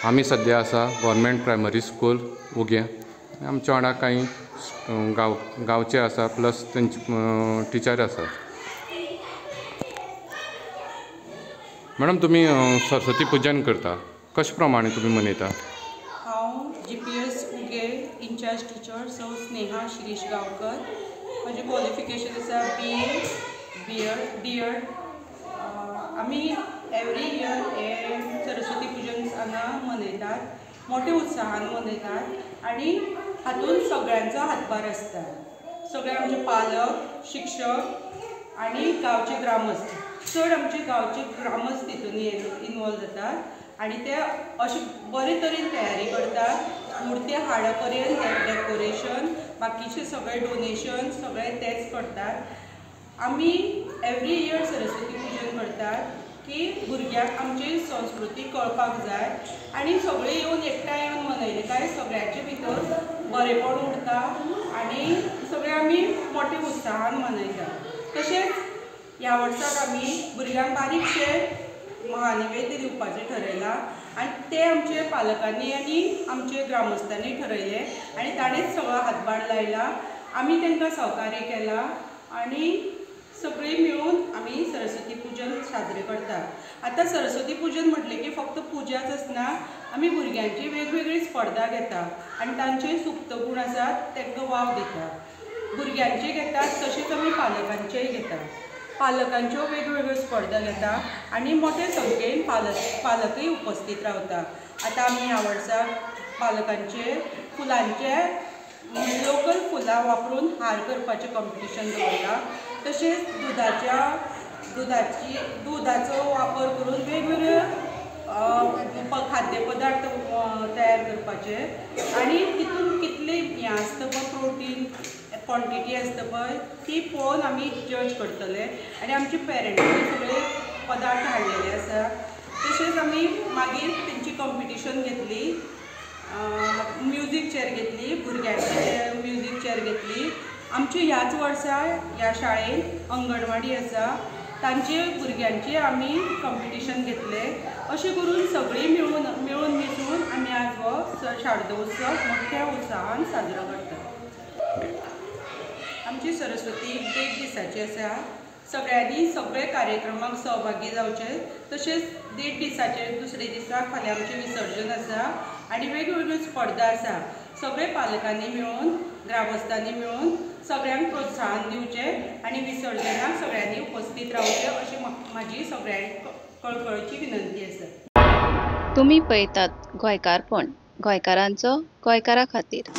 आमी सद्या आसा गव्हर्मेंट प्रायमरी स्कूल उगें. आमच्या वांगडा कांय गांवचे आसा प्लस तेंचे टिचर आसात. मॅडम, तुमी सरस्वती पुजन करता, कशे प्रमाणे तुमी मनयता? हांव GPS Uge incharge teacher सौ स्नेहा शिरीष गांवकर. म्हजें क्वॉलिफिकेशन आसा BA BEd DEd. आमी एवरी इयर हे सरस्वती पुजन हांगा मनयतात, मोठ्या उत्साहान मनयतात आनी हातूंत सगळ्यांचो हातभार आसता. सगळे आमचे पालक, शिक्षक आनी गांवचे ग्रामस्थ, चड आमचे गांवचे ग्रामस्थ तितून इनवॉल्व जातात आनी ते अशे बरे तरेन तयारी करतात. मुर्ती हाडा पर्यंत डेकोरेशन, बाकीचे सगळे डोनेशन सगळे तेच करतात. आमी एवरी इयर सरस्वती पुजन करतात की भुरग्यांक आमची संस्कृती कळपाक जाय आनी सगळे येवन एकठांय येवन मनयले काय सगळ्यांचे भितर बरेपण उरता आनी सगळे आमी मोठ्या उत्साहान मनयतात. तशेंच ह्या वर्साक आमी भुरग्यांक बारीकशें महानिवेद्य दिवपाचें ठरयलां आनी तें आमचे पालकांनी आनी आमचे ग्रामस्थांनी ठरयलें आनी ताणेंच सगळो हातभार लायला. आमी तांकां सहकार्य केलां आनी सगळीं मेळून आमी सरस्वती पुजन साजरे करतात. आतां सरस्वती पुजन म्हटलें की फक्त पुजाच आसना, आमी भुरग्यांची वेगवेगळी स्पर्धा घेता आनी तांचे सुप्त गूण आसात तांकां वाव दिता. भुरग्यांचे घेतात तशेंच आमी पालकांचेय घेता. पालकांच्यो वेगवेगळ्यो स्पर्धा घेता आनी मोठे संख्येन पालकय उपस्थित रावता. आतां आमी ह्या वर्सा पालकांचे फुलांचे लोकल फुलां वापरून हार करपाचें कॉम्पिटिशन दवरलां. तशेंच दुदाचो वापर करून वेगवेगळे खाद्यपदार्थ तयार करपाचे आनी तितून कितले हें आसता पळय, प्रोटीन क्वॉन्टिटी आसता पळय, ती पळोवन आमी जज करतले आनी आमचे पेरंट्सांनी सगळे पदार्थ हाडलेले आसा. तशेंच आमी मागीर तेंची कॉम्पिटिशन घेतली, म्युजीक चेअर घेतली, भुरग्यांची म्युजीक चेअर घेतली. आमची ह्याच वर्सा ह्या शाळेन अंगणवाडी आसा, तांचे भुरग्यांची आमी कॉम्पिटिशन घेतले. अशें करून सगळीं मेळून मिसळून आमी आज हो शारदोत्सव मोठ्या उत्साहान साजरो करतात. आमची सरस्वती 1.5 दिसाची आसा. सगळ्यांनी सगळे कार्यक्रमाक सहभागी जावचे. तशेंच 1.5 दिसाचे दुसरे दिसा फाल्यां आमचें विसर्जन आसा आनी वेगवेगळ्यो स्पर्धा आसा. सगळे पालकांनी मेळून, ग्रामस्थांनी मेळून सगळ्यांक प्रोत्साहन दिवचें आनी विसर्जनाक सगळ्यांनी उपस्थित रावचें अशी म्हाजी सगळ्यांक कळकळीची विनंती आसा. तुमी पळयतात गोंयकारपण, गोंयकारांचो गोंयकारा खातीर.